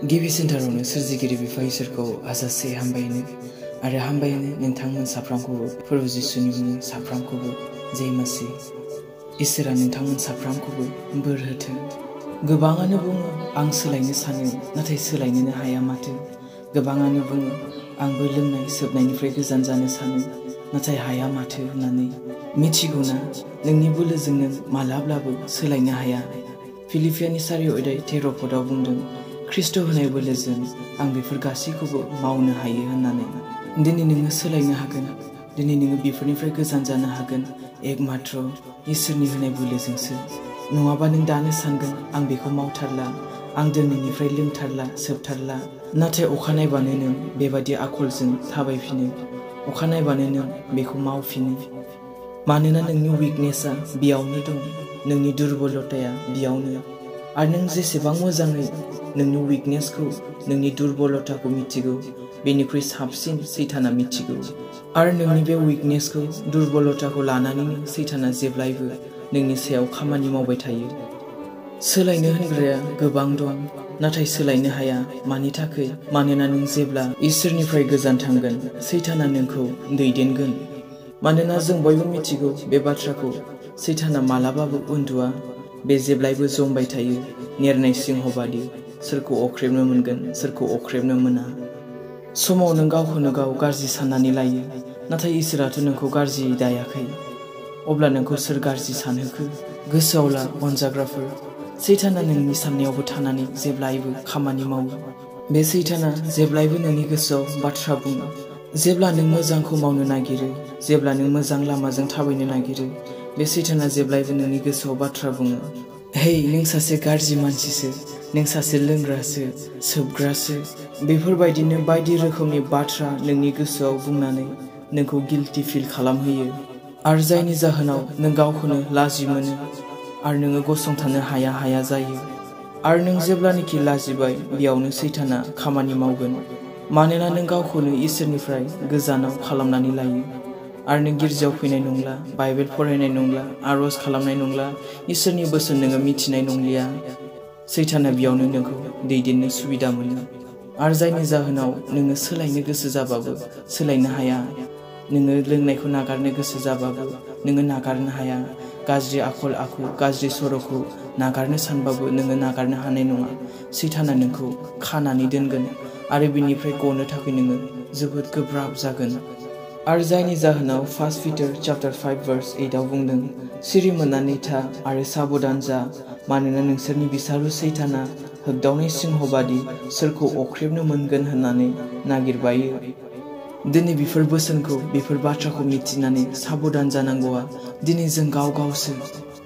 गिबि सेन्टारावनो सोरजिगिरि बिफा इसोरखौ हाजासे हामबायनो आरो हामबायनो नोंथांमोन साफ्रामखौबो प्रभु जिसुनि मुङै साफ्रामखौबो जय मासि। इसोरा नोंथांमोन साफ्रामखौबो बोर होथों। गोबाङानो बुङो आं सोलायनो सानो नाथाय सोलायनोनो हाया माथो। गोबाङानो बुङो आंबो लोंनाय सोबनायनिफ्राय गोजान जानो सानो नाथाय हाया माथो होननानै। मिथिगौना नोंनि बोलोजों नों मालाब्लाबो सोलायनो हाया। फिलिपियानि 4:13 बुंदों ख्रिस्ट' होनाय बोलोजों आं बेफोर गासैखौबो मावनो हायो होननानै। दिनै नोङो सोलायनो हागोन। दिनै नोङो बेफोरनिफ्राय गोजान जानो हागोन एकमात्र इसोरनि होनाय बोलोजोंसो। नङाबा नों दानो सानगोन आं बेखौ मावथारला, आं दिनैनिफ्राय लोंथारला सोबथारला। नाथाय अखानायबानो नों बेबादि आखलजों थाबायफिनो। अखानायबानो नों बेखौ मावफिनो। मानोना नोंनि उइकनेसआ बेयावनो दं, नोंनि दुरबलताया बेयावनो। आरो नों जेसेबां मोजाङै नोंनि उइकनेसखौ, नोंनि दुरबलताखौ मिथिगौ, बेनिख्रुइ साबसिन सैताना मिथिगौ। आरो नोंनि बे उइकनेसखौ, दुरबलताखौ लानानैनो सैताना जेब्लायबो नोंनि सायाव खामानि मावबाय थायो। सोलायनो होनग्राया गोबां दं, नाथाय सोलायनो हाया। मानि थाखाय? मानोना नों जेब्ला इसोरनिफ्राय गोजान थांगोन, सैताना नोंखौ दैदेनगोन। मानोना जों बयबो मिथिगौ बे बाथ्राखौ, सैताना मालाबाबो उन्दुआ। बे जेब्लायबो जमबाय थायो नेरनाय सिंह बादि। सोरखौ अख्रेबनो मोनगोन, सोरखौ अख्रेबनो मोना। समाव नों गावखौनो गाव गाज्रि साननानै लायो, नाथाय इसोराथ' नोंखौ गाज्रि दायाखै। अब्ला नोंखौ सोर गाज्रि सानहोखो? गोसोआव ला अनजाग्राफोर, सैताना नोंनि साननायावबो थानानै जेब्लायबो खामानि मावो। बे सैताना जेब्लायबो नोंनि गोसोआव बाथ्रा बुङो। जेब्ला नों मोजांखौ मावनो नागिरो, जेब्ला नों मोजां लामाजों थाबायनो नागिरो, बे सैताना जेब्लायबो नोंनि गोसोआव बाथ्रा बुङो। हे नों सासे गाज्रि मानसिसो, नों सासे लोंग्रासो, सोबग्रासो। बेफोरबायदिनो बायदि रोखोमनि बाथ्रा नोंनि गोसोआव बुंनानै नोंखौ गिल्टी फिल खालामहोयो। आरो जायनि जाहोनाव नों गावखौनो लाजि मोनो आरो नोङो गसंथानो हाया हाया जायो। आरो नों जेब्लानोखि लाजिबाय, बेयावनो सैताना खामानि मावगोन। मानोना नों गावखौनो इसोरनिफ्राय गोजानाव खालामनानै लायो। आरो नों गिर्जायाव फैनाय नंला, बाइबेल फरायनाय नंला, आरज खालामनाय नंला, इसोरनि बोसोन नोङो मिथिनाय नंलिया। सैताना बेयावनो नोंखौ दैदेननो सुबिदा मोनो। आरो जायनि जाहोनाव नोङो सोलायनो गोसो जाबाबो सोलायनो हाया। नोङो लोंनायखौ नागारनो गोसो जाबाबो नोङो नागारनो हाया। गाज्रि आखल आखु, गाज्रि सर'खौ नागारनो सानबाबो नोङो नागारनो हानाय नङा। सैताना नोंखौ खानानै दोनगोन आरो बिनिफ्राय गनो थाखाय नोङो जोबोद गोब्राब जागोन। आरो जायनि जाहोनाव 1 Peter 5:8 बुंदों सिरि मोननानै था आरो साबधान जा, मानोना नोंसोरनि बिसारु सैताना होगदावनाय सिंह बादि सोरखौ अख्रेबनो मोनगोन होननानै नागिरबायो। दिनै बेफोर बोसोनखौ, बेफोर बाथ्राखौ मिथिनानै साबधान जानांगौआ दिनै जों गाव गावसो।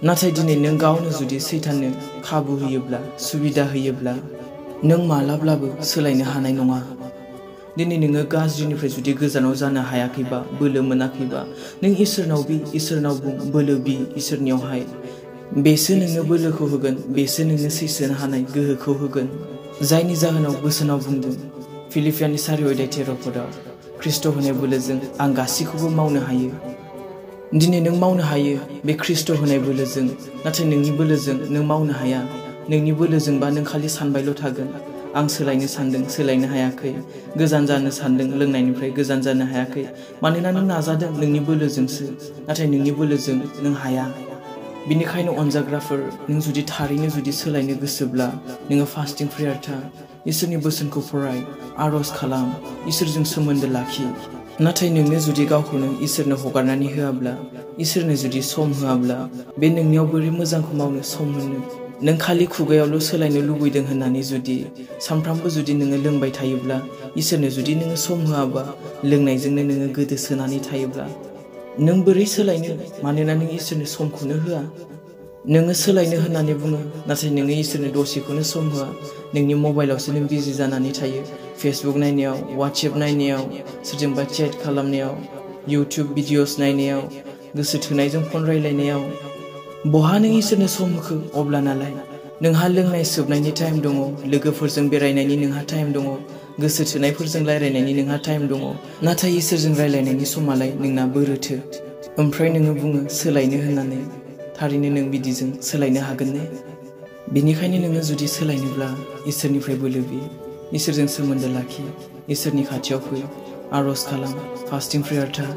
नाथाय दिनै नों गावनो जुदि सैताननो खाबु होयोब्ला, सुबिदा होयोब्ला, नों मालाब्लाबो सोलायनो हानाय नङा। दिनै नोङो गाज्रिनिफ्राय जुदि गोजानाव जानो हायाखैबा, बोलो मोनाखैबा, नों इसोरनाव बि, इसोरनाव बुं, बोलो बि इसोरनियावहाय। बेसो नोंनो बोलोखौ होगोन, बेसो नोंनो सैसोनो हानाय गोहोखौ होगोन। जायनि जाहोनाव बोसोनाव बुंदों फिलिपियानि 4:13 ख्रिस्ट' होनाय बोलोजों आं गासैखौबो मावनो हायो। दिनै नों मावनो हायो बे ख्रिस्ट' होनाय बोलोजों, नाथाय नोंनि बोलोजों नों मावनो हाया। नोंनि बोलोजोंबा नों खालि सानबायल' थागोन आं सोलायनो सानदों, सोलायनो हायाखै। गोजान जानो सानदों, लोंनायनिफ्राय गोजान जानो हायाखै। मानोना नों नाजादों नोंनि बोलोजोंसो, नाथाय नोंनि बोलोजों नों हाया। बिनिखायनो अनजाग्राफोर, नों जुदि थारैनो जुदि सोलायनो गोसोब्ला नोङो फास्टिं प्रेयार था, इसोरनि बोसोनखौ फराय, आरज खालाम, इसोरजों सोमोन्दो लाखि। नाथाय नोंनो जुदि गावखौनो इसोरनो हगारनानै होआब्ला, इसोरनो जुदि सम होआब्ला, बे नोंनियाव बोरै मोजांखौ मावनो सम मोनो? नों खालि खुगायावल' सोलायनो लुबैदों होननानै जुदि सानफ्रामबो जुदि नोङो लोंबाय थायोब्ला, इसोरनो जुदि नोङो सम होआबा, लोंनायजोंनो नोङो गोदोसोनानै थायोब्ला, नों बोरै सोलायनो? मानोना नों इसोरनो समखौनो होआ। नोङो सोलायनो होननानै बुङो, नाथाय नोङो इसोरनो दसेखौनो सम होआ। नोंनि मबाइलावसो नों बिजि जानानै थायो। फेसबुक नायनायाव, वाट्सएप नायनायाव, सोरजोंबा चेट खालामनायाव, इउटिउब भिडिअस नायनायाव, गोसो थोनायजों फन रायलायनायाव। बहा नों इसोरनो सम होखो अब्लानालाय? नोंहा लोंनाय सोबनायनि टाइम दङ, लोगोफोरजों बेरायनायनि नोंहा टाइम दङ, गोसो थोनायफोरजों रायलायनायनि नोंहा टाइम दङ। नाथाय इसोरजों रायलायनायनि समालाय नोंना बोरोथो? ओमफ्राय नोङो बुङो सोलायनो होननानै। थारैनो नों बिदिजों सोलायनो हागोन ने? बिनिखायनो नोङो जुदि सोलायनोब्ला इसोरनिफ्राय बोलो बि। इसोरजों सोमोन्दो लाखि इसोरनि खाथियाव फै आरज खालाम फास्टिं प्रेयार था